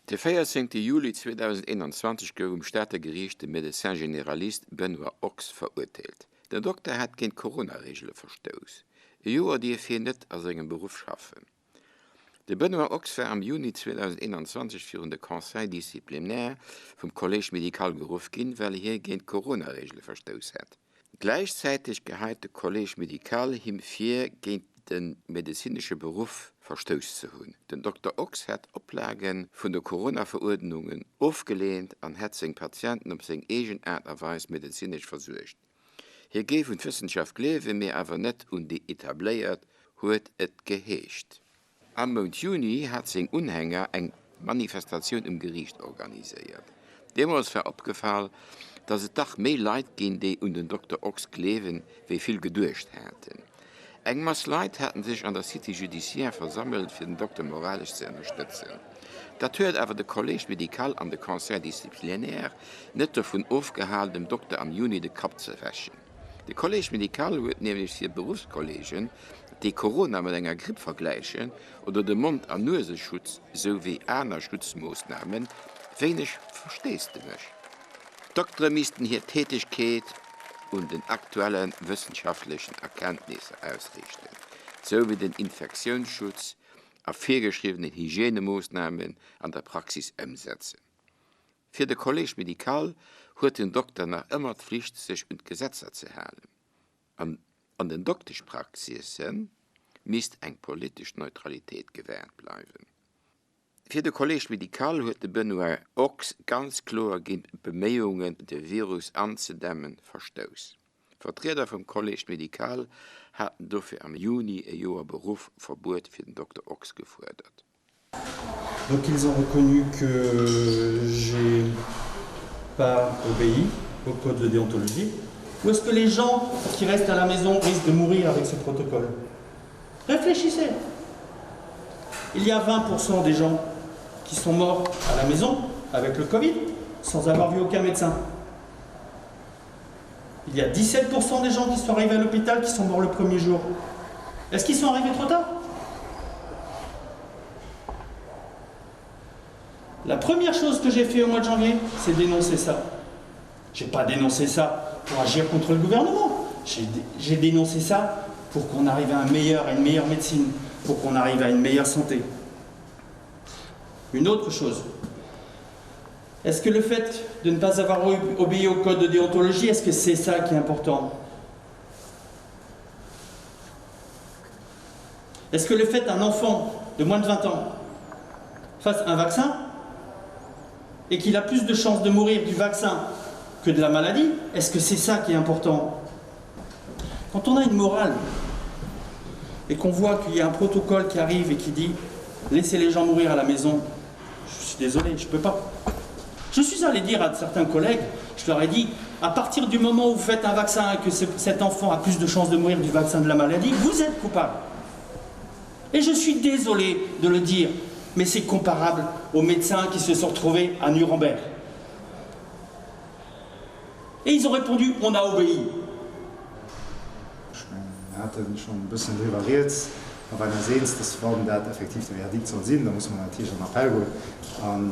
De 14 Juli 2021 gouf um Stater Geriicht de Médecin généraliste Benoît Ochs verurteelt. Den Dokter hätt géint d'Corona-Reegele verstouss. E Joer dierf hien net a sengem Beruff schaffen. De Benoît Ochs war am Juni 2021 virun de Conseil disciplinaire vum Collège médical geruff ginn, well hie géint d'Corona-Reegele verstouss hätt. Gläichzäiteg geheit de Collège médical him vir, géint de medezinesche Beruff verstouss ze hunn. Den Dokter Ochs hätt Oplage vun de Corona-Veruerdnungen ofgeleent an hätt seng Patienten op seng eegen Aart a Weis medezinesch versuergt. Hie géif un d'Wëssenschaft gleewen, mee awer net un déi etabléiert, huet et geheescht. Am Mount Juni hat seng Unhänger eng Manifestatioun um Geriicht organiséiert. Deemools war opgefall, datt et dach méi Leit ginn, déi un den Dokter Ochs gleewen, wéi vill geduecht haten. Eng Mass Leit haten sech an der Cité judiciaire versammelt, fir den Dokter moralesch ze ënnerstëtzen. Dat huet awer de Collège médical an de Conseil disciplinaire net dovun ofgehal, dem Dokter am Juni de Kapp ze wäschen. De Collège médical huet nämlech fir Beruffskolleegen, déi Corona mat enger Gripp vergläichen oder de Mond an Nueseschutz sou wéi aner Schutzmoossnamen, wéineg Versteesdemech. D'Doktere missten hir Tätegkeet un den aktuelle wëssenschaftlechen Erkenntnisser ausriichten, sou wéi den Infektiounsschutz a virgeschriwwenen Hygiènemoossnamen an der Praxis ëmsetzen. Fir de Collège médical huet den Dokter nach ëmmer d'Flicht sech un d'Gesetzer ze halen. An an den Dokteschpraxisse misst eng politesch Neutralitéit gewahrt bleiwen. Fir de Collège médical huet de Benoît Ochs ganz kloer géint d'Beméiungen de Virus anzedämmen verstouss. Vertrieder vum Collège médical haten dofir am Juni e Joer Beruffverbuet fir den Dokter Ochs gefuerdert. Donc ils ont reconnu que j'ai pas obéi au code de déontologie. Ou est-ce que les gens qui restent à la maison risquent de mourir avec ce protocole Réfléchissez. Il y a 20% des gens qui sont morts à la maison avec le Covid sans avoir vu aucun médecin. Il y a 17% des gens qui sont arrivés à l'hôpital qui sont morts le premier jour. Est-ce qu'ils sont arrivés trop tard La première chose que j'ai fait au mois de janvier, c'est dénoncer ça. J'ai pas dénoncé ça pour agir contre le gouvernement. J'ai dénoncé ça pour qu'on arrive à un meilleur, à une meilleure médecine, pour qu'on arrive à une meilleure santé. Une autre chose. Est-ce que le fait de ne pas avoir obéi au code de déontologie, est-ce que c'est ça qui est important Est-ce que le fait d'un enfant de moins de 20 ans fasse un vaccin et qu'il a plus de chances de mourir du vaccin que de la maladie, est-ce que c'est ça qui est important Quand on a une morale et qu'on voit qu'il y a un protocole qui arrive et qui dit laissez les gens mourir à la maison, je suis désolé, je peux pas. Je suis allé dire à certains collègues, je leur ai dit, à partir du moment où vous faites un vaccin et que cet enfant a plus de chances de mourir du vaccin de la maladie, vous êtes coupable. Et je suis désolé de le dire, mais c'est comparable aux médecins qui se sont retrouvés à Nuremberg. Et ils ont répondu, on a obéi. Ech mengen, mir hate schonn e bëssen driwwer rieds. A wann eis eens, dass wann dat effektiv de Verdikt soll sinn, da musse mer natierlech an Appell goen an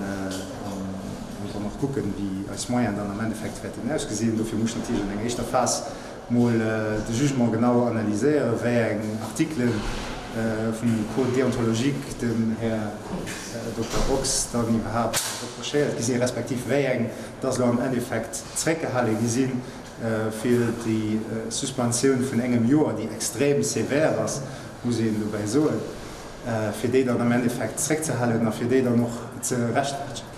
dann och kucken, wéi eis Moyenen dann am Endeffekt wäerten ausgesinn. Dofir muss ech natierlech an enger éischter Phas mol de Jugement genau analyséieren, wéi eng Artikele vum Code déontologique dem Här Dokter Ochs dann iwwerhaapt reprochéiert gi sinn, respektiv wéi eng dass elo am Endeffekt zréckgehale gi sinn, fir déi Suspensioun vun engem Joer, déi extrem sévère ass, muss een dobäi soen, fir déi dann am Endeffekt zréckzehalen a fir déi dann och ze rechtfertegen.